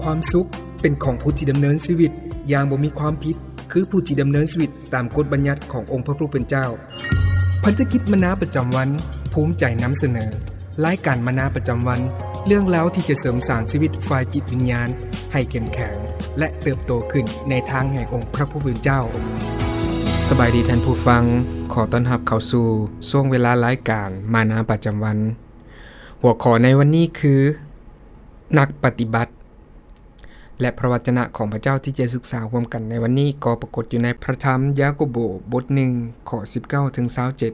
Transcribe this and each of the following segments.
ຄວາມສຸກເປັນຂອງຜູ້ທີ່ດຳເນີນຊີວິດຢ່າງບໍ່ມີຄວາມຜິດ ຄືຜູ້ທີ່ດຳເນີນຊີວິດຕາມກົດບັນຍັດຂອງອົງພະຜູ້ເປັນເຈົ້າ. ພັນທະກິດມານາປະຈຳວັນ ພູມໃຈນຳສະເໜີ ລາຍການມານາປະຈຳວັນ, ເລື່ອງລາວທີ່ຈະເສີມສ້າງຊີວິດຝ່າຍຈິດວິນຍານໃຫ້ເຂັ້ມແຂງ ແລະ ເຕີບໂຕຂຶ້ນໃນທາງແຫ່ງອົງພະຜູ້ເປັນເຈົ້າ. ສະບາຍດີທ່ານຜູ້ຟັງ, ຂໍຕ້ອນຮັບເຂົ້າສູ່ຊ່ວງເວລາລາຍການມານາປະຈຳວັນ. ຫົວຂໍ້ໃນວັນນີ້ຄື ນັກປະຕິບັດ ແລະ ພະວະຈະນະຂອງພະເຈົ້າທີ່ຈະສຶກສາຮ່ວມກັນໃນວັນນີ້ ກໍປາກົດຢູ່ໃນພະທຳຢາໂກໂບ ບົດໜຶ່ງ ຂໍ້ສິບເກົ້າເຖິງຊາວເຈັດ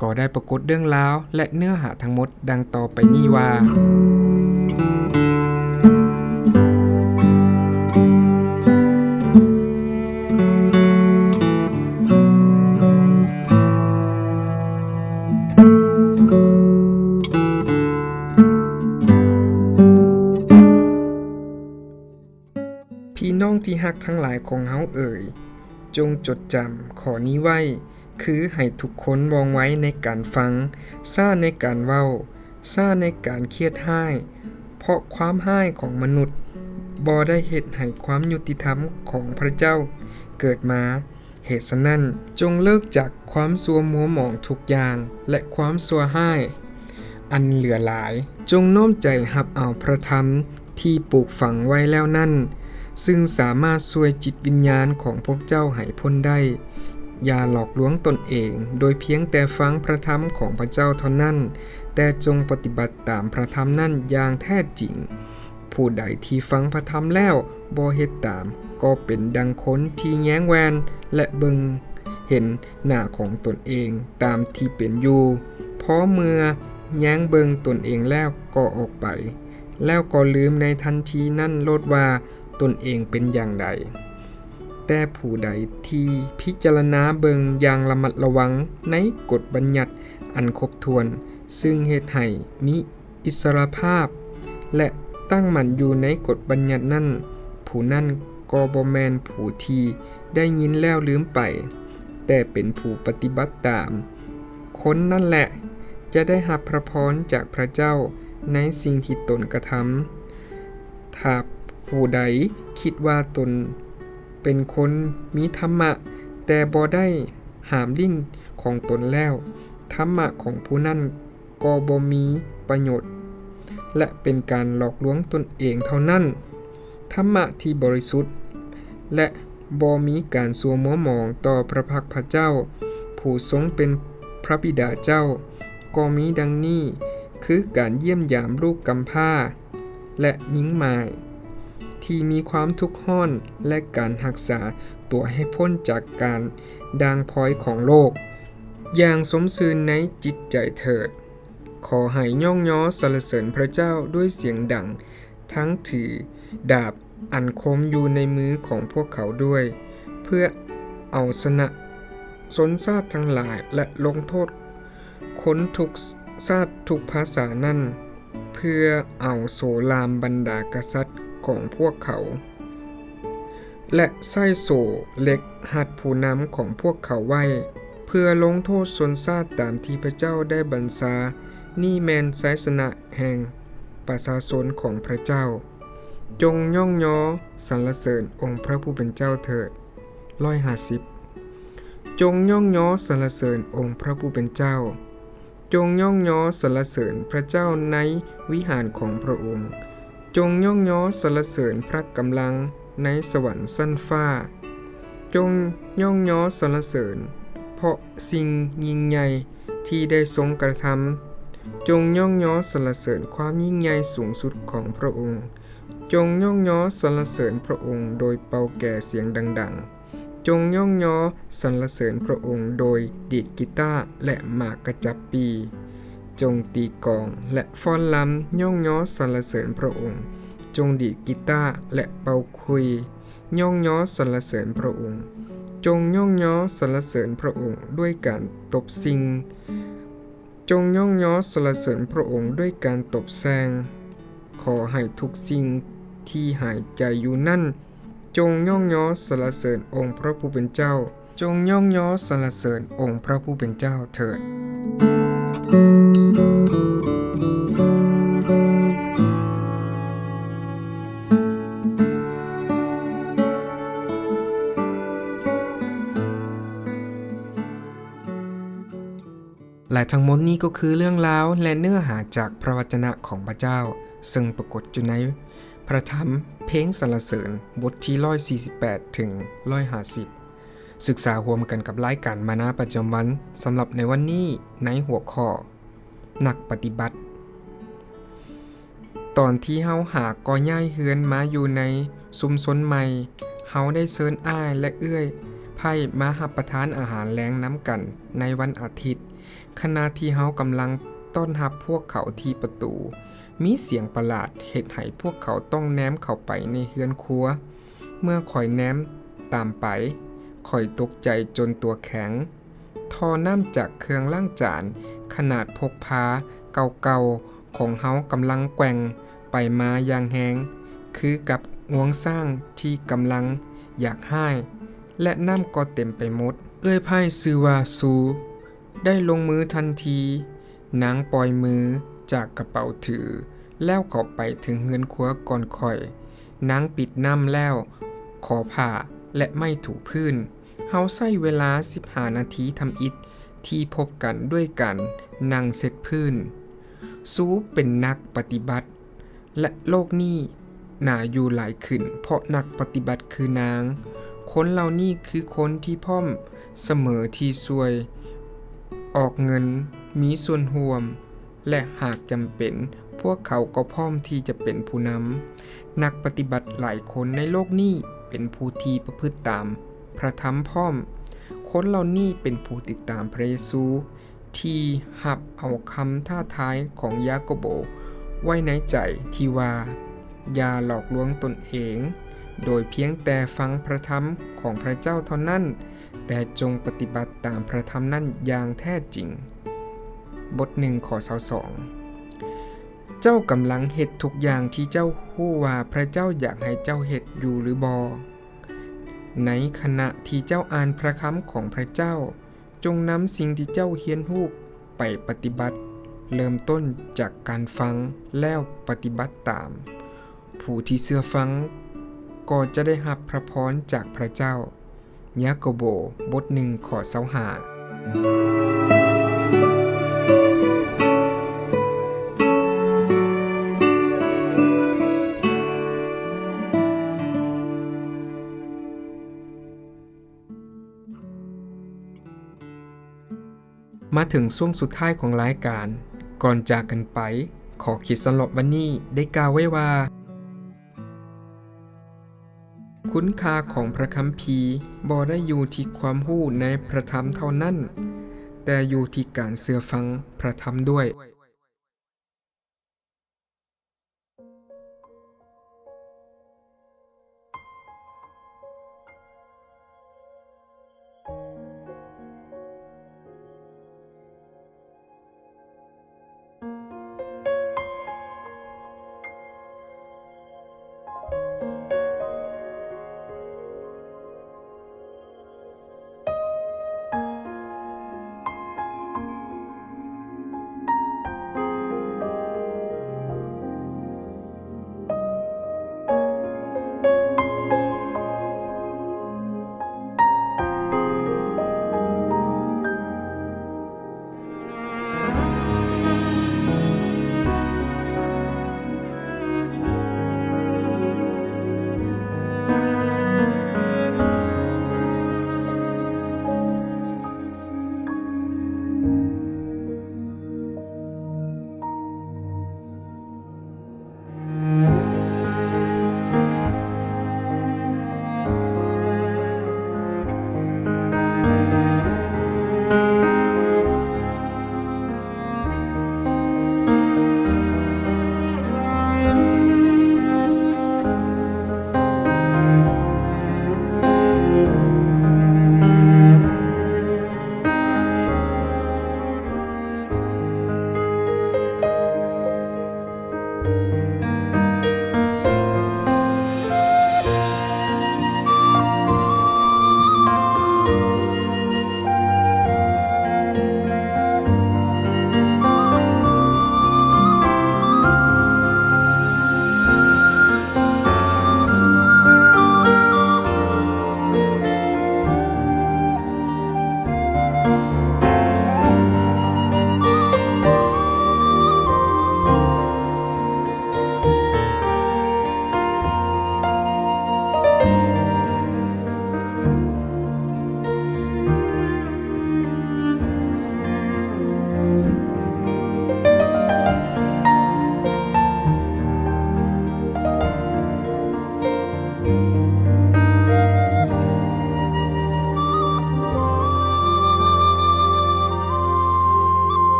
ກໍໄດ້ປາກົດເລື່ອງລາວ ແລະ ເນື້ອຫາທັງໝົດດັ່ງຕໍ່ໄປນີ້ວ່າ. ພີ່ນ້ອງທີ່ຮັກທັງຫຼາຍຂອງເຮົາເອີຍ, ຈົ່ງຈົດຈຳຂໍ້ນີ້ໄວ້, ຄືໃຫ້ທຸກຄົນວ່ອງໄວໃນການຟັງ, ຊ້າໃນການເວົ້າ, ຊ້າໃນການຄຽດຮ້າຍ, ເພາະຄວາມຮ້າຍຂອງມະນຸດບໍ່ໄດ້ເຮັດໃຫ້ຄວາມຍຸຕິທຳຂອງພະເຈົ້າເກີດມາ. ເຫດສະນັ້ນ, ຈົ່ງເລີກຈາກຄວາມຊົ່ວມົວໝອງທຸກຢ່າງ ແລະ ຄວາມຊົ່ວຮ້າຍອັນເຫຼືອຫຼາຍ. ຈົ່ງນ້ອມໃຈຮັບເອົາພະທຳທີ່ປູກຝັງໄວ້ແລ້ວນັ້ນ, ຊຶ່ງສາມາດຊ່ວຍຈິດວິນຍານຂອງພວກເຈົ້າໃຫ້ພົ້ນໄດ້. ຢ່າຫຼອກລວງຕົນເອງ, ໂດຍພຽງແຕ່ຟັງພະທຳຂອງພະເຈົ້າເທົ່ານັ້ນ, ແຕ່ຈົ່ງປະຕິບັດຕາມພະທຳນັ້ນຢ່າງແທ້ຈິງ. ຜູ້ໃດທີ່ຟັງພະທຳແລ້ວບໍ່ເຮັດຕາມ, ກໍເປັນດັ່ງຄົນທີ່ແຍງແວ່ນ ແລະ ເບິ່ງເຫັນໜ້າຂອງຕົນເອງຕາມທີ່ເປັນຢູ່. ພໍເມື່ອແຍງເບິ່ງຕົນເອງແລ້ວກໍອອກໄປ, ແລ້ວກໍລືມໃນທັນທີນັ້ນໂລດວ່າຕົນເອງເປັນຢ່າງໃດ. ແຕ່ຜູ້ໃດທີ່ພິຈາລະນາເບິ່ງຢ່າງລະມັດລະວັງໃນກົດບັນຍັດອັນຄົບຖ້ວນ, ຊຶ່ງເຮັດໃຫ້ມີ ອິດສະຫຼະພາບ ແລະ ຕັ້ງໝັ້ນຢູ່ໃນກົດບັນຍັດນັ້ນ, ຜູ້ນັ້ນກໍບໍ່ແມ່ນຜູ້ທີ່ໄດ້ຍິນແລ້ວລືມໄປ, ແຕ່ເປັນຜູ້ປະຕິບັດຕາມ. ຄົນນັ້ນແຫຼະຈະໄດ້ຮັບພະພອນຈາກພະເຈົ້າໃນສິ່ງທີ່ຕົນກະທຳ. ຖ້າຜູ້ໃດຄິດວ່າຕົນເປັນຄົນມີທຳມະ, ແຕ່ບໍ່ໄດ້ຫາມລິ້ນຂອງຕົນແລ້ວ, ທຳມະຂອງຜູ້ນັ້ນ ກໍບໍ່ມີປະໂຫຍດ ແລະ ເປັນການຫຼອກລວງຕົນເອງເທົ່ານັ້ນ. ທຳມະທີ່ບໍລິສຸດ ແລະ ບໍ່ມີການຊົ່ວມົວໝອງຕໍ່ພະພັກພະເຈົ້າ ຜູ້ຊົງເປັນພະບິດາເຈົ້າ ກໍມີດັ່ງນີ້, ຄືການຢ້ຽມຢາມລູກກຳພ້າ ແລະ ຍິງໝ້າຍທີ່ມີຄວາມທຸກຮ້ອນ ແລະ ການຮັກສາຕົວໃຫ້ພົ້ນຈາກການດ່າງພອຍຂອງໂລກ. ຢ່າງຊົມຊື່ນໃນຈິດໃຈເຖີດ. ຂໍໃຫ້ຍ້ອງຍໍສັນລະເສີນພະເຈົ້າດ້ວຍສຽງດັງ, ທັງຖືດາບອັນຄົມຢູ່ໃນມືຂອງພວກເຂົາດ້ວຍ, ເພື່ອເອົາຊະນະຊົນຊາດທັງຫຼາຍ ແລະ ລົງໂທດຄົນທຸກຊາດທຸກພາສານັ້ນ, ເພື່ອເອົາໂສລາມບັນດາກະສັດຂອງພວກເຂົາ. ແລະ ໃຊ້ໂສ້ເຫຼັກຮັດຜູ້ນຳຂອງພວກເຂົາໄວ້, ເພື່ອລົງໂທດຊົນຊາດຕາມທີ່ພະເຈົ້າໄດ້ບັນຊາ. ນີ້ແມ່ນໄຊຊະນະແຫ່ງປະຊາຊົນຂອງພະເຈົ້າ. ຈົ່ງຍ້ອງຍໍສັນລະເສີນອົງພະຜູ້ເປັນເຈົ້າເຖີດ. ຮ້ອຍຫ້າສິບ ຈົ່ງຍ້ອງຍໍສັນລະເສີນອົງພະຜູ້ເປັນເຈົ້າ. ຈົ່ງຍ້ອງຍໍສັນລະເສີນພະເຈົ້າໃນວິຫານຂອງພະອົງ. ຈົ່ງຍ້ອງຍໍສັນລະເສີນພະກຳລັງໃນສະຫວັນຊັ້ນຟ້າ. ຈົ່ງຍ້ອງຍໍສັນລະເສີນເພາະສິ່ງຍິ່ງໃຫຍ່ທີ່ໄດ້ຊົງກະທຳ. ຈົ່ງຍ້ອງຍໍສັນລະເສີນຄວາມຍິ່ງໃຫຍ່ສູງສຸດຂອງພະອົງ. ຈົ່ງຍ້ອງຍໍສັນລະເສີນພະອົງໂດຍເປົ່າແກສຽງດັງໆ. ຈົ່ງຍ້ອງຍໍສັນລະເສີນພະອົງໂດຍດີດກີຕາ ແລະ ໝາກກະຈັບປີ. ຈົ່ງຕີກອງ ແລະ ຟ້ອນລຳຍ້ອງຍໍສັນລະເສີນພະອົງ. ຈົ່ງດີດກີຕາ ແລະ ເປົ່າຂຸຍຍ້ອງຍໍສັນລະເສີນພະອົງ. ຈົ່ງຍ້ອງຍໍສັນລະເສີນພະອົງດ້ວຍການຕົບສິງ. ຈົ່ງຍ້ອງຍໍສັນລະເສີນພະອົງດ້ວຍການຕົບແຊງ. ຂໍໃຫ້ທຸກສິ່ງທີ່ຫາຍໃຈຢູ່ນັ້ນ ຈົ່ງຍ້ອງຍໍສັນລະເສີນອົງພະຜູ້ເປັນເຈົ້າ. ຈົ່ງຍ້ອງຍໍສັນລະເສີນອົງພະຜູ້ເປັນເຈົ້າເຖີດ. ແລະ ທັງໝົດນີ້ກໍຄືເລື່ອງລາວ ແລະ ເນື້ອຫາຈາກພະວະຈະນະຂອງພະເຈົ້າ ເຊິ່ງປາກົດຢູ່ໃນພະທຳເພງສັນລະເສີນ ບົດທີຮ້ອຍສີ່ສິບແປດ ເຖິງຮ້ອຍຫ້າສິບ ສຶກສາຮ່ວມກັນກັບລາຍການມານາປະຈຳວັນ ສຳລັບໃນວັນນີ້ ໃນຫົວຂໍ້ ນັກປະຕິບັດ. ຕອນທີ່ເຮົາຫາກໍຍ້າຍເຮືອນມາຢູ່ໃນຊຸມຊົນໃໝ່, ເຮົາໄດ້ເຊີນອ້າຍ ແລະ ເອື້ອຍໃພ້ມາຮັບປະທານອາຫານແລງນຳກັນໃນວັນອາທິດ. ຂະນະທີ່ເຮົາກຳລັງຕ້ອນຮັບພວກເຂົາທີ່ປະຕູ, ມີສຽງປະຫຼາດເຮັດໃຫ້ພວກເຂົາຕ້ອງແນມເຂົ້າໄປໃນເຮືອນຄົວ. ເມື່ອຂ້ອຍແນມຕາມໄປ, ຂ້ອຍຕົກໃຈຈົນຕົວແຂງ. ທໍ່ນ້ຳຈາກເຄື່ອງລ້າງຈານຂະໜາດພົກພາເກົ່າໆຂອງເຮົາກຳລັງແກວ່ງໄປມາຢ່າງແຮງ, ຄືກັບງວງຊ້າງທີ່ກຳລັງຢາກຮ້າຍ, ແລະ ນ້ຳກໍເຕັມໄປໝົດ. ເອື້ອຍໃພ້ຊື່ວ່າຊູ ໄດ້ລົງມືທັນທີ. ນາງປ່ອຍມືຈາກກະເປົາຖື ແລ້ວເຂົ້າໄປເຖິງເຮືອນຄົວກ່ອນຂ້ອຍ. ນາງປິດນ້ຳແລ້ວຂໍຜ້າ ແລະ ໄມ້ຖູພື້ນ. ເຮົາໃຊ້ເວລາສິບຫ້ານາທີທຳອິດທີ່ພົບກັນດ້ວຍການນັ່ງເຊັດພື້ນ. ຊູເປັນນັກປະຕິບັດ ແລະ ໂລກນີ້ໜ້າຢູ່ຫຼາຍຂຶ້ນເພາະນັກປະຕິບັດຄືນາງ. ຄົນເຫຼົ່ານີ້ຄືຄົນທີ່ພ້ອມສະເໝີທີ່ຊ່ວຍອອກເງິນ, ມີສ່ວນຮ່ວມ ແລະ ຫາກຈຳເປັນ, ພວກເຂົາກໍພ້ອມທີ່ຈະເປັນຜູ້ນຳ. ນັກປະຕິບັດຫຼາຍຄົນໃນໂລກນີ້ເປັນຜູ້ທີ່ປະພຶດຕາມພະທຳພ້ອມ. ຄົນເຫຼົ່ານີ້ເປັນຜູ້ຕິດຕາມພະເຢຊູທີ່ຮັບເອົາຄຳທ້າທາຍຂອງຢາໂກໂບໄວ້ໃນໃຈທີ່ວ່າ, ຢ່າຫຼອກລວງຕົນເອງໂດຍພຽງແຕ່ຟັງພະທຳຂອງພະເຈົ້າເທົ່ານັ້ນ, ແຕ່ຈົ່ງປະຕິບັດຕາມພະທຳນັ້ນຢ່າງແທ້ຈິງ. ບົດໜຶ່ງ ຂໍ້ຊາວສອງ ເຈົ້າກຳລັງເຮັດທຸກຢ່າງທີ່ເຈົ້າຮູ້ວ່າພະເຈົ້າຢາກໃຫ້ເຈົ້າເຮັດຢູ່ຫຼືບໍ່? ໃນຂະນະທີ່ເຈົ້າອ່ານພະຄຳຂອງພະເຈົ້າ, ຈົ່ງນຳສິ່ງທີ່ເຈົ້າຮຽນຮູ້ໄປປະຕິບັດ, ເລີ່ມຕົ້ນຈາກການຟັງແລ້ວປະຕິບັດຕາມ. ຜູ້ທີ່ເຊື່ອຟັງກໍຈະໄດ້ຮັບພະພອນຈາກພະເຈົ້າ. ຍາໂກໂບ ບົດໜຶ່ງ ຂໍ້ຊາວຫ້າ. ມາເຖິງຊ່ວງສຸດທ້າຍຂອງລາຍການ, ກ່ອນຈາກກັນໄປ, ຂໍ້ຄິດສຳລັບວັນນີ້ໄດ້ກ່າວໄວ້ວ່າ, ຄຸນຄ່າຂອງພະຄຳພີບໍ່ໄດ້ຢູ່ທີ່ຄວາມຮູ້ໃນພະທຳເທົ່ານັ້ນ, ແຕ່ຢູ່ທີ່ການເຊື່ອຟັງພະທຳດ້ວຍ.